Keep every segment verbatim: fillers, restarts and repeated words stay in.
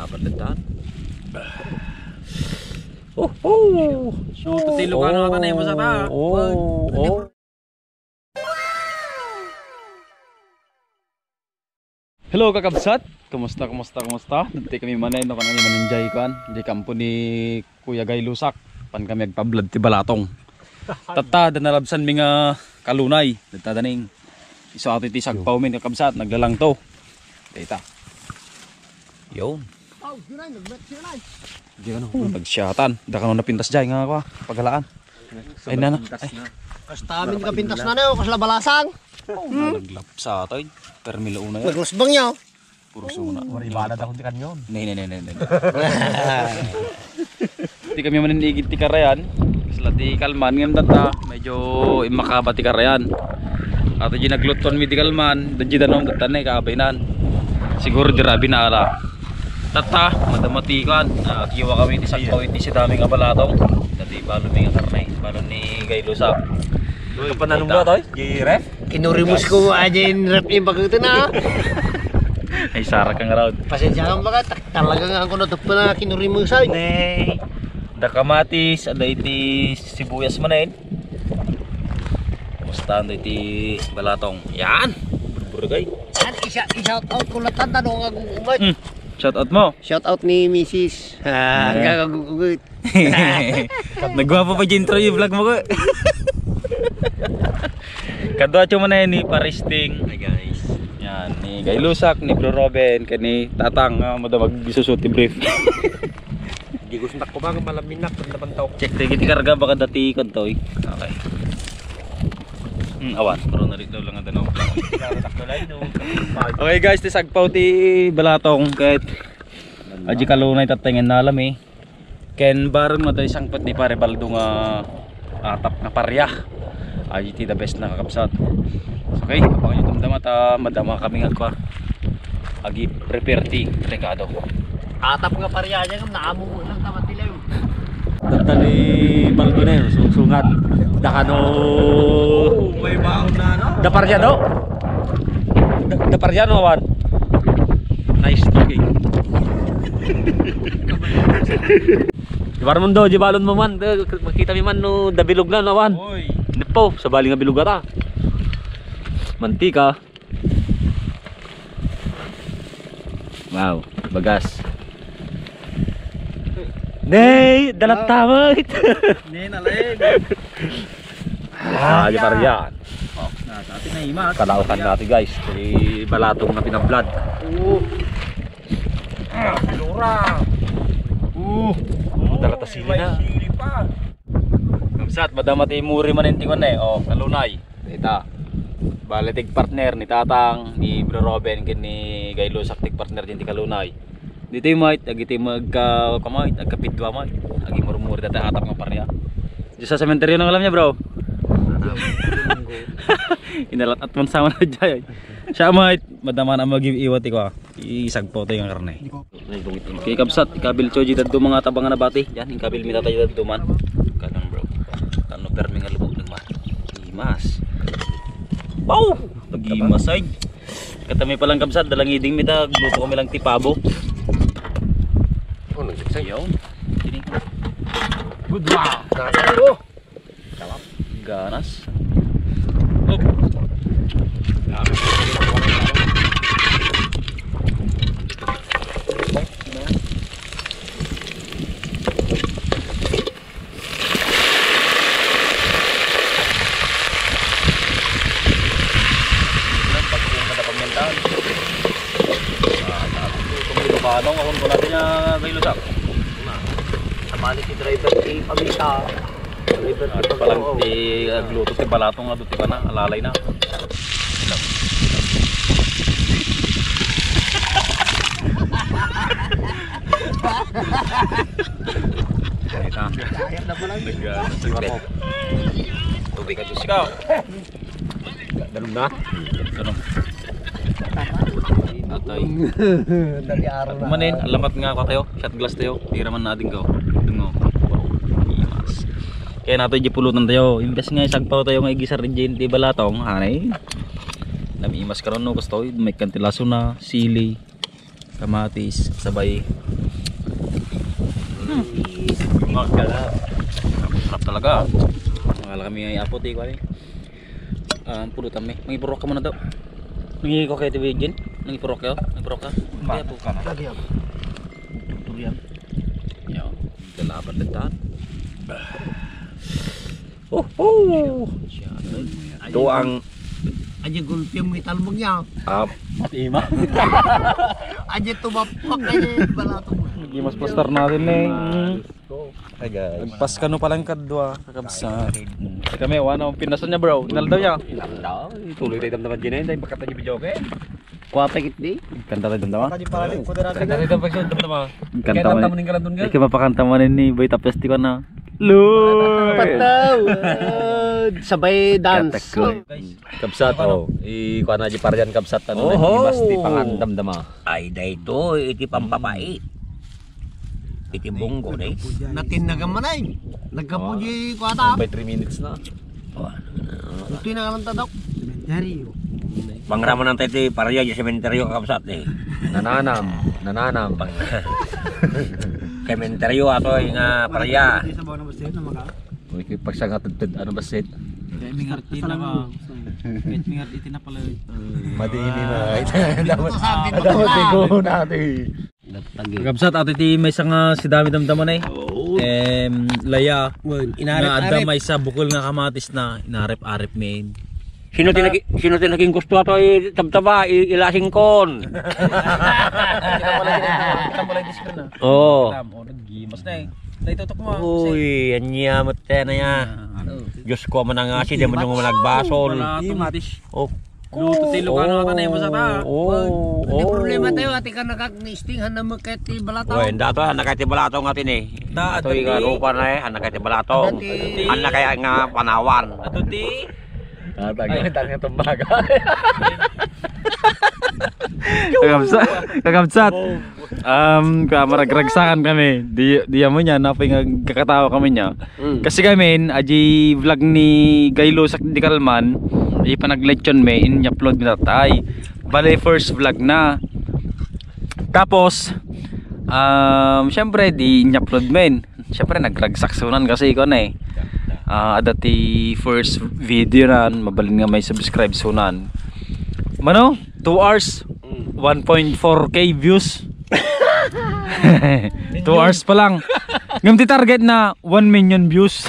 Kapadletan. Oh, oh. So, pati Ilocano ata na yung masata. Oh, oh. Hello, kakabsat. Kumusta, kumusta, kumusta? Dati kami manen, no, kanang manen jay kuan, jay kampo ni Kuya Guy Lusak. Pan kami agpablad ti balatong. Tatta, da nalabsan mi nga kalunay. Tatta, daning. Isu ato iti sagpaw mi, kakabsat, naglalang to. Dayta. Yun. Oh, yun ay, nagmet siya na eh. Di ano, nagsiyatan. Da kano napintas jay nga, kwa, pagalaan. Ay, nana. Ay. Kasta amin kapintas na na, oh, kasla balasang. Hmm? Naglapsa tayo. Permi lo una yan. Naglusbang niya, oh. Puro suna. Maribada daw di kanyon. Ne, ne, ne, ne, ne. Di kami maninigid ti karayan. Kasla ti kalman ngem tatta, medyo immakaba ti karayan. Ato di nagluton mi ti kalman, da di danom tatta ne, kaabainan. Siguro di rabi na ala. Tatta, madama ti kuan. Ah, kiwa kami ti sagpaw iti sidami nga balatong. Dati balon mi nga karne, balon ni Guy Lusak. Uy, kapananong ba, Toy? Di ref? Kinurimus ko, ah, din ref ni baguto na. Ay, sara ka nga raw. Pasensya ka, baka tak-, talaga nga ako natagpo na kinurimus, ay. Ne. Da kamatis, ada iti sibuyas manen. Kumusta, ada iti balatong? Yan. Burburgay. Yan, isa, isa out ko lang tanda nung agugumat. Hmm. Shout out mo. Shout out ni misis. Ah, yeah. Kakagugumat. Nagwapo pa di intro yung vlog mo ko. Kadwa siya man ni Paristing. Hi, guys. Yan, ni Guy Lusak, ni Bro Robin, kani Tatang, ah, madamag isusuti brief. Di gusto ko ba nga malaminak, pag napantaw. Check tayo, kiti karga, baka dati kan to, eh. Okay. Hmm, awan, pero narito lang ang tanong. Okay guys, ti sagpaw ti balatong, kahit aji kalunay tatengen na alam eh. Ken bareng no, tayo sangpet ni Pare Baldo nga atap nga parya. Ay, iti the best na kakabsat. Okay, abangan nyo tumdama ta madama kami nga agkwa. Agi prepare ti rekado. Atap nga parya, yan ang naamuhan ng tamatilaw. Dagta ni Baldo na yun, sungsungat. Dakano. Oh, may baon na, no? Da parya, do? Da, da parya, no, awan? Nice talking. Di ba, Raimundo, di balon mo man, eh, makita mi man no, da bilog na, nawan. Oy. Nepo, sabali nga bilog ata. Mantika. Wow, bagas. Nay, dalat tamay. Nay, naleg. Ah, di parian. Oh, na, dati na imat. Kalaukan natin, guys. Di balatong na pinablad. Oo. Ah, lura. Oo. Dala ta sili na. May sili pa. Kamsat, madama ti muri man inti ko na eh. Oh, kalunay. Ita. Bale, tig partner ni Tatang, ni Bro Robin, ken ni Guy Lusak, tig partner din ti kalunay. Ditoy, mait, agitoy magka-, kamait, agkapidwa, mait. Agi murmuri dati atap nga paria. Diyo sa sementeryo nang alam niya, bro. Inalat at man sama na dyan. Siya, mait, madama na mag-iwat ikaw. Isagpo tayo ng karne. Okay, kabsat, ikabil choji daddo mga tabang na bati. Yan, ikabil mi tatay daddo man. Kadang, bro. Ano permi nga lubog ng man. Imas. Wow! Pag-imas ay. Katami palang kabsat, dalang iding mi ta, luto kami lang ti pabo. Oh, nagsaksay. Yaw. Good one. Oh! Ganas. Oh. Pagkung kada pagmentan. Ah, itong Ilocano, akong ko natin niya kay Lusak. Sabali si driver, si Pamita. Driver, si Pamita. Palang ti agluto ti balatong nga duti pa na, alalay na. Ita. Nag-, ah, tubig. Tubig. Ikaw. Danum na. Danum. Atay. Dati araw na. Manin, alamat nga ako tayo. Shot glass tayo. Tira man natin ko. Dungo. Imas. Kaya nato di pulutan tayo. Imbes nga isagpaw tayo nga igisar di balatong. Hanay. Namimas karon no, gusto. May kantilaso na, sili. Kamatis, sabay. Hmm. Sarap talaga. Wala kami nga iapot eh, kuwan eh. Ah, pulutan mi. Mangipurok ka muna daw. Nangi ko kay T V Jin. Nangipurok ka? Nangipurok ka? Ba? Kaya po. Lagi ako. Tutorial. Yo. Kalaban na tan. Oh, oh. Ito ang Aja gulpi mo italbog niya. Ah, At ima. Aja tumapak aja balatong. Hindi mas pastor natin eh. Hi guys. Nagpas kano palang kadwa, kakabsat. Kami, wala akong pinasan niya, bro. Inaldaw niya. Inaldaw. Tuloy tayo damdaman din eh. Dahil bakit tayo video, okay? Kuwapa kit di? Kanta tayo damdaman. Kanta tayo damdaman. Kanta mo ni. Ikaw mapakanta mo ni Boy Tapos di ko na. Lord! Patawad! Sabay dance. Katakloy. Kabsat, oh. I-, kuha na di parian, kabsat, ano, Oho! Mas ti pangandamdama. Ay, daytoy, iti pampapait. Iti bunggo, eh. Natinnagan man ay. Nagkapo Oh. di kuwata. By three minutes na. Oh. Ito yung nangalan tadok. Sementeryo. Pangraman ang tayo ti paria di sementeryo, kakabsat, eh. Nananam, nananam. Sementeryo, ato, yung, ah, paria. Sa bawang na basit na maka. Uy, kay pagsangatudtud, ano basit? Kaya mingarti na ka. Kaya mingarti na pala. Madiini na. Ay, dapat, Ito sa atin, dapat bakla. Ikaw natin. Nagtagi. Kakabsat, ato iti maysa nga sidami damdaman eh. Oo. Em, laya. Well, Nga inarip-arip. Adda maysa bukol nga kamatis na inarip-arip, men. Sino ti nagi-, sino ti naging gusto ato i-, tabtaba, i-, ilasingkon? Kita mo lang, kita mo lang yung screen, ah. Oo. Alam, oh, naggimas na eh. Naitutok mo, ah. Uy, anya mo tayo na ya. Ah, ano? Diyos ko, manangasi, Iti demonyo mats. Nga managbasol. Wala tong Iti mats. Dish. Oh. Luto ti Ilocano ata na yung masata. Oo, Hindi oo. Problema tayo, ati ka nakag-nesting, han na mo kahit ti balatong. Uy, dato, han na kahit ti balatong atin eh. Da, Ato ato yung ti. Rupa na eh, han na kahit ti balatong. Ato ti. Han na kaya nga panawan. Ato ti. Ah, tayo, Ay. Tayo tumbaga. Kakabsat, kakabsat. Um, ka maragragsakan kami. Di, di amo niya, napay nga kakatawa kami niya. Mm. Kasi kami, aji vlog ni Gaylo sak di kalman, aji panaglechon mi, in-upload mi tatay. Bale, first vlog na. Tapos, um, syempre, di in-upload men. Syempre, nagragsak sunan kasi ikaw na eh. Ah, ada ti first video na, mabalin nga may subscribe sunan. Mano, two hours, Mm. one point four K views. Two hours pa lang. Ngem ti target na one million views.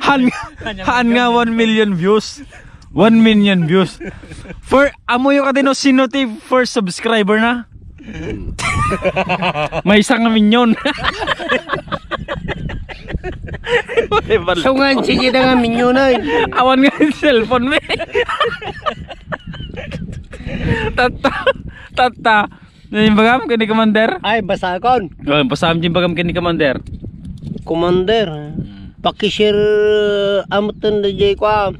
Han, han nga one million views. One million views. For, amoyo ka din, no, sino ti first subscriber na? Maysa nga minion. Sungan, sige na nga, minion na eh. Awan nga yung cellphone, me. Tatta, tatta. Ano yung bagam kini Commander? Ay, basa kon. Oh, basa mo yung bagam kini Commander. Commander, Hmm. Paki-share, ah, amutan da jay kwa.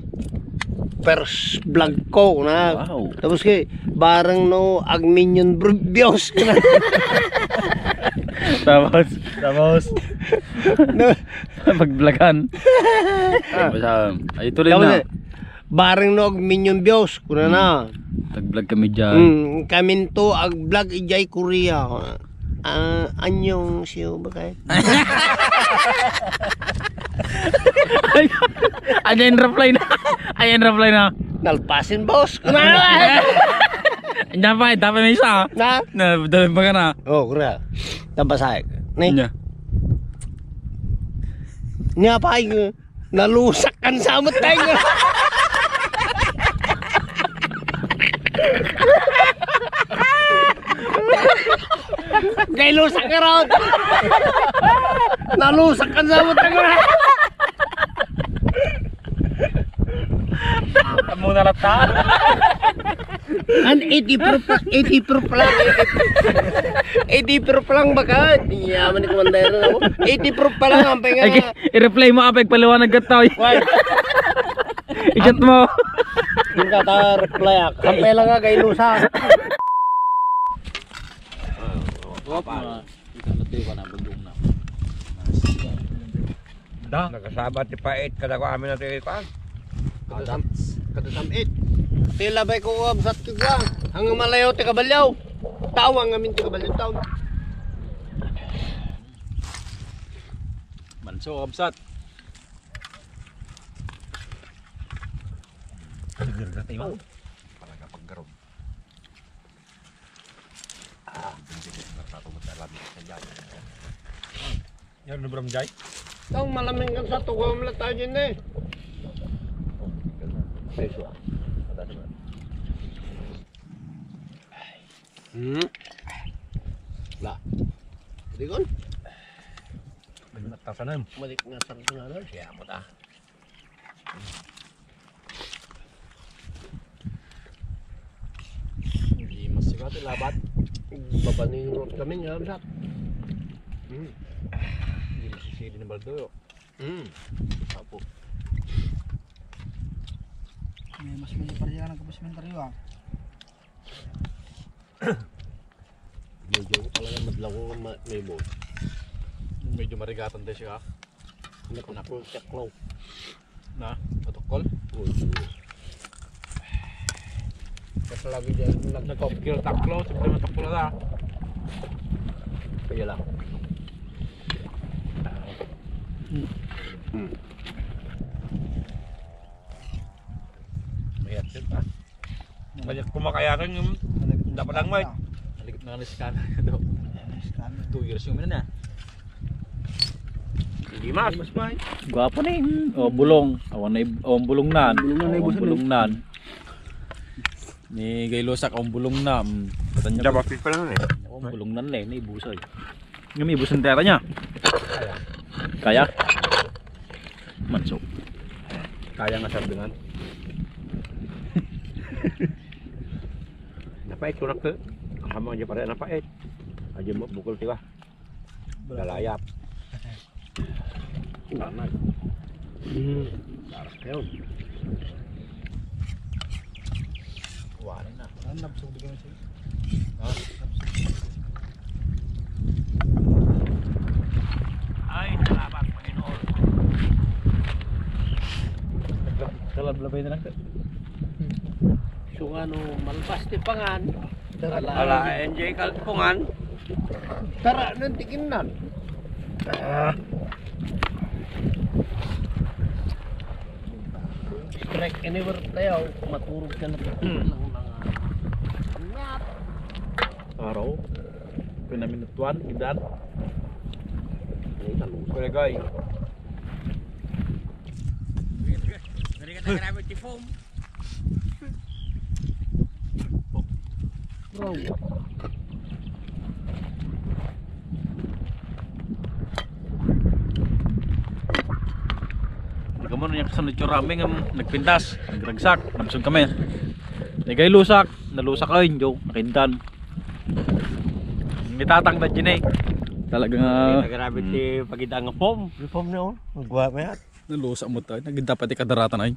First vlog ko na. Wow. Tapos kay, barang no, ag million bro-, views ko na. Tapos, tapos. No. Pagvlogan. Ah. Basta, ay, tuloy Tapos na. Eh, barang no, ag million views ko na na. Hmm. Tag-vlog kami dyan. Hmm, kaminto, ag vlog ijay Korea. Ah, anyong siyo ba kay? Ayan reply na. Ayan reply na. Nalpasin, boss. Dapat, dapat may isa. Na? Na, dali ba ka na? Oh, kura. Tabasay. Ni? Nya. Nya pa ay, nalusak kan samot tayo. Gay lusak ka raw. Nalusak kan samot tayo. Amo na lang ta. An eighty proof, eighty proof pa lang, eighty proof. Eighty proof pa lang baka. Di yaman ni Commander, no? Eighty proof pa lang, ang penga. Ay, i-reply mo, apay, paliwanag ka, Toy. Why? I-chat mo. Yung kata reply, ah. Ang pela nga, kay Lusa. Wap, ma. Ikaw na tayo ka na, bagong na. Da. Nakasabat ti pait, kada ko amin na tayo, kuan. Kada sam-, kada sam-it. Ti labay ko, kabsat, ti kua. Ang malayo ti kabalyaw. Tawang amin ti kabalyaw, tawang. Manso, kabsat. Paggargat, eh, oh. Talaga paggarog. Ah, hindi ko na tato magdalabi sa dyan. Yan, no, Bram Jai? Tawang malaming kan sa tugaw, mula tayo din, eh. Ay, suwa. Mataas naman. Hmm. La. Di kon? Mataas na yun. Malik nga sa nga na, siya mo ta. Hindi masikat, labat. Babaningurot kami nga, Sak. Hmm. Hindi masisili ng baldo, yo. Hmm. Apo. May mas may pariya ng kapag sementeryo, ah. Medyo talaga madlaw ko ma-, may mo. Medyo marigatan tayo siya. Nagkukulo, taklaw. Na, matukkol? Oo. Kasi lagi dyan, nag-, nagpapikil taklaw, siyempre matukkol na. Kaya lang. Hmm. Hmm. Mayat yun, ah. Balik kumakayakan yung dapat lang, Mike. Naligip na nga ni si Kana. Two years yung minana. Hindi mas. Mas, Mike. Gwapo na eh. Hmm. Oh, bulong. Awan na ib-, oh, bulong nan. Bulong nan, oh, naibusan, bulong eh. Nan. Ni Gaylusak, oh, bulong na. Hmm. Katan niya. Jaba fish pa lang eh. Oh, bulong nan eh. Naibusan eh. Yung may ibusan tera niya. Kaya? Manso. Kaya nga sardingan. Napait ko nak-, Kahamang di pare napait. Adi mo bukol, diba? Lalayap. Ulanay. Hmm. Sarap yun. Wala na. Ang nabsog di kami sa'yo. Ha? Ay, salamat, Panginoon. Kalablabay na lang ka. So, ano, malpas ti pangan. Ala, N J Kalpungan. Tara, nan tikinnan. Ah. Strike anywhere tayo, maturog ka na. Hmm. Araw. Pinaminutuan, idan. Kulegay. Grabe, ti foam. Bro. Di ka mo niya kasunod yung rami nga nagpintas, nagragsak, nabsog kami. Nagay lusak, nalusak ay, jo, nakintan. Ni tatang na dyan eh. Talagang, ah, grabe ti pagidaan nga foam. Yung foam na, oh. Ang guwa mo yan. Nalusak mo tayo. Naging dapat ikadaratan ay.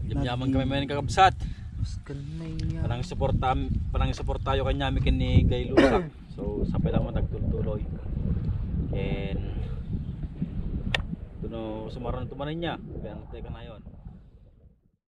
Yamyaman kami, mga kakabsat. Mas kanay niya. Panang suporta, panang suporta tayo kanyami ken ni Gay Lusak. So, sapay lang mo nagtultuloy. And, kuno sumaron tumanan niya. Kaya natin ka na yun.